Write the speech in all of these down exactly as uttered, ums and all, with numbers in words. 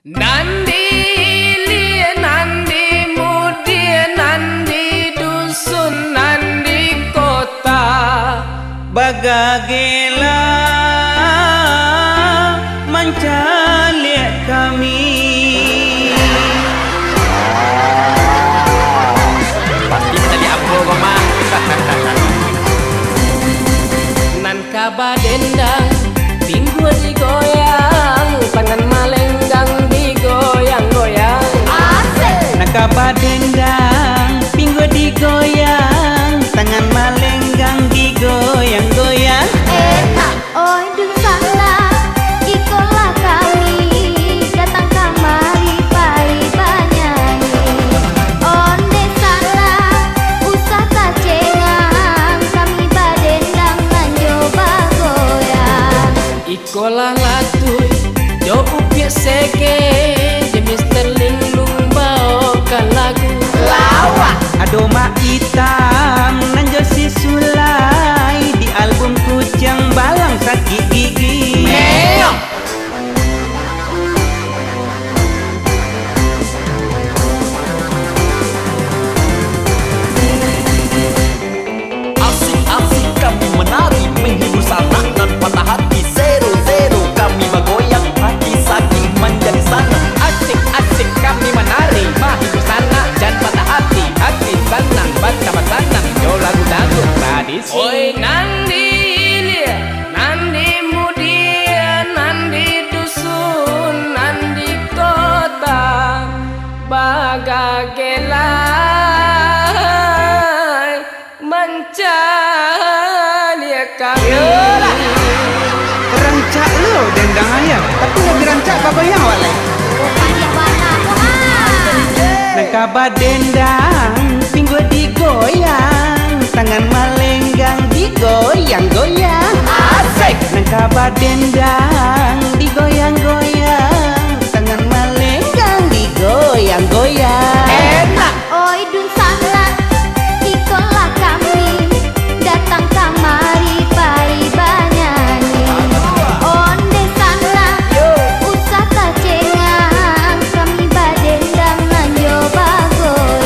Nan di ilia, nan di mudia, nan di dusun, nan di kota. Bagagelah mancaliak kami. Pasti mancaliak ambo ko mah. Nan ka badendang, pinggua digoyang, tangan malenggang digoyang-goyang. Asik! Nan ka badendang, pinggua digoyang, tangan malenggang digoyang-goyang. Enak! Oi dunsanak, ikolah kami datang kamari pai banyanyi. Ondeh sanak, usah tacengang, kami badendang nan jo bagoyang. Ikolah Latuih jo Upiak Sege, jo Mister Linglung baokan lagu. Lawak! Ado Mak Itam nan jo si Sulai, di album Kuciang Balang Sakik Gigi. Meong! Asik-asik kami menari, menghibur sanak nan patah hati. Seru-seru kami bagoyang, hati sakik manjadi sanang. Asik-asik kami menari, mahibur sanak jan patah hati. Hati sanang, batambah sanang, jo lagu dangdut tradisi. Oi, nan di ilia, nan di mudia, nan di dusun, nan di kota, bagagelah mancaliak kami. Yolah. Rancak lo dendang ayam, tapi labiah rancak bagoyang awak lai. Nan ka badendang, pinggua digoyang, tangan malenggang digoyang-goyang. Asik! Nan ka badendang, digoyang-goyang, tangan malenggang digoyang-goyang. Enak! Oi dunsanak, ikolah kami datang kamari pai banyanyi. Ondeh sanak, usah tacengang, kami badendang nan jo bagoyang.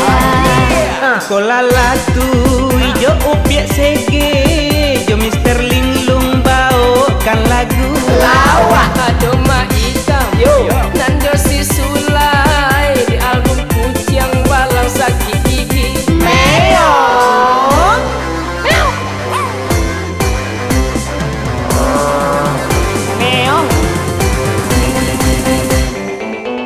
Ikolah Latuih jo Upiak Sege, jo Mister Linglung baokan lagu. Lawak! Ado Mak Itam, yo, nan jo si Sulai, di album Kuciang Balang Sakik Gigi. Meong. Meong.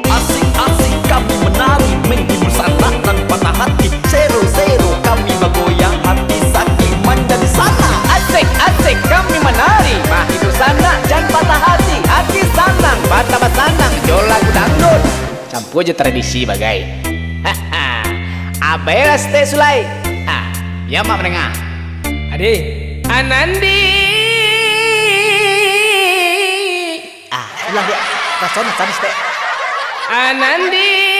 Asik-asik kami menari, menghibur sanak nan patah hati. Seru-seru kami bagoyang, hati sakik manjadi sanang. Asik-asik kami menari, mahibur sanak jan patah hati. Hati sanang, batambah sanang, jo lagu dangdut. Campua jo tradisi bagai. Abelah stek Sulai. Ah, yo mak mandanga. Ade. Anandi. Ah, ulang, Dek. Raso nak tanis, Dek. Anandi.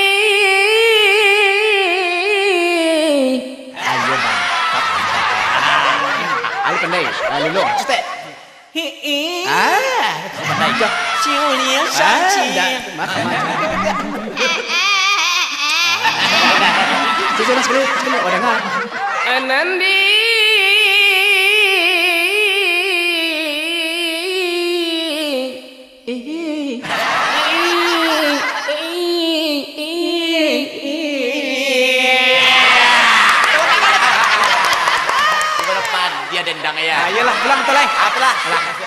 Ayo, mantap, mantap. Ah, ayo, pandai. Ah, lulung. Cus, Dek. Hi-i. Ah, pandai kau. Ciu liang. Ah, dah. Makan, makan. Cus, cus, sekali, sekali. Oh, dengar. Anandi. Dia dendang ya. Ayolah, pulang, Tolai. Apalah? Alah.